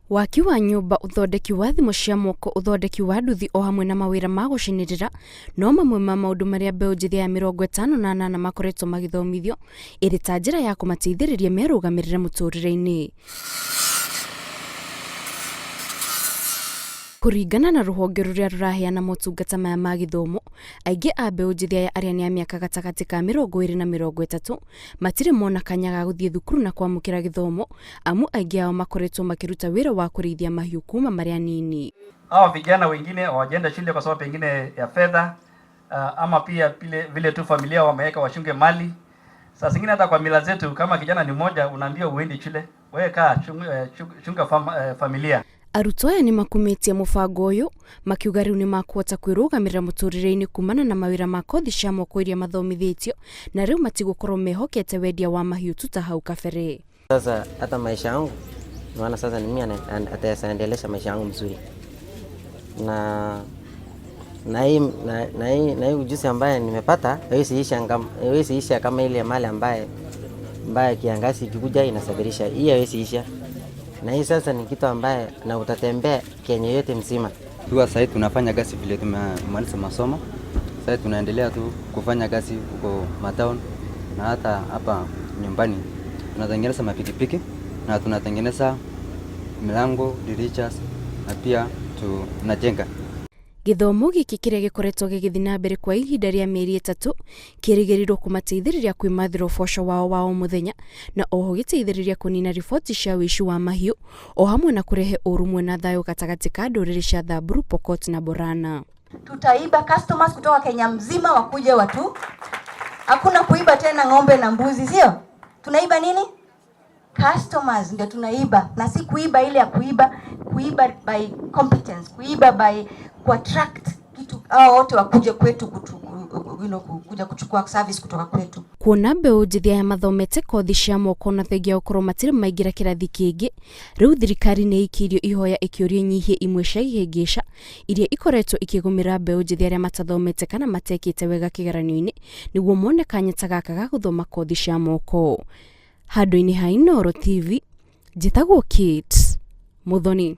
Waki wa nyũmba, ũthondeki wa thimũ cia moko, ũthondeki wa nduthi o hamwe na mawĩra ma gũcinĩrĩra no mamwe ma maũndũ marĩa mbeũ njĩthĩ aya 58 makoretwo magĩthomithio ĩrĩ ta njĩra ya kũmateithĩrĩria merũgamĩrĩre mũtũrĩre-inĩ. Kũringana na rũhonge rũrĩa rũraheana motungata maya ma gĩthomo, aingĩ a mbeũ njĩthĩ aya arĩa nĩ a mĩaka gatagatĩ ka 20 na 30 matirĩ mona kanya ga gũthiĩ thukuru na kwamũkĩra gĩthomo amu aingĩ ao makoretwo makĩruta wĩra wa kũrĩithia mahiũ kuma marĩ anini. Hawa vijana wengine hawajaenda shule kwa sababu pengine ya fedha, ama pia vile tu familia wameweka wachunge mali. Saa zingine hata kwa mila zetu kama kijana ni mmoja unaambiwa uendi shule, wewe kaa chunga familia. Arutwo aya nĩ makumĩtie mũbango ũyũ makiuga rĩu nĩ makũhota kwĩrũgamĩrĩra mũtũrĩre-inĩ kumana na mawĩra ma kothi cia moko iria mathomithĩtio na rĩu matigũkorwo mehokete wendia wa mahiũ tu ta hau kabere. Sasa hata maisha yangu naona sasa ni mimi ataendelesha maisha yangu mzuri, na hii ujuzi ambaye nimepata haiwezi isha kama ile mali ambaye kiangazi ikikuja inasafirisha, hii haiwezi isha. Na hii sasa ni kitu ambaye na utatembea Kenya yote mzima. Tuwa sasa tunafanya kazi vile tumemaliza masomo. Sasa tunaendelea tu kufanya kazi huko matown na hata hapa nyumbani. Tunatengeneza mapikipiki na tunatengeneza milango, dirisha na pia tunajenga. Gĩthomo gĩkĩ kĩrĩa gĩkoretwo gĩgĩthiĩ na mbere kwa ihinda rĩa mĩeri 3 kĩrĩgĩrĩirwo kũmateithĩrĩria kwĩmathĩra ũboco wao wa o mũthenya na oho gĩteithĩrĩria kũnina riboti cia ũici wa mahiũ o hamwe na kũrehe ũrũmwe na thayũ gatagatĩ ka ndũrĩrĩ cia Samburu, Pokot na Borana. Tutaiba customers kutoka Kenya mzima wakuje watu. Hakuna kuiba tena ng'ombe na mbuzi, sio? Tunaiba nini? Customers ndio tunaiba, na si kuiba ile ya kuiba, kuiba by competence, kuiba by kuattract kitu hao wote wakuje kwetu kuja kuchukua service kutoka kwetu. Kuona mbeũ njĩthĩ aya mathomete kothi cia moko na thengia gũkorwo matirĩ maingĩra kĩrathi kĩngĩ, rĩu thirikari nĩ ĩikĩirio ihoya ĩkĩũrio ĩnyihie imwe cia ihĩngĩca iria ikoretwo ikĩgũmĩra mbeũ njĩthĩ arĩa matathomete kana matekĩte wega kĩgeranio-inĩ nĩguo mone kanya ta gaka ga gũthoma kothi cia moko. Handũ-inĩ ha Inooro TV, njĩtagwo Kate Muthoni.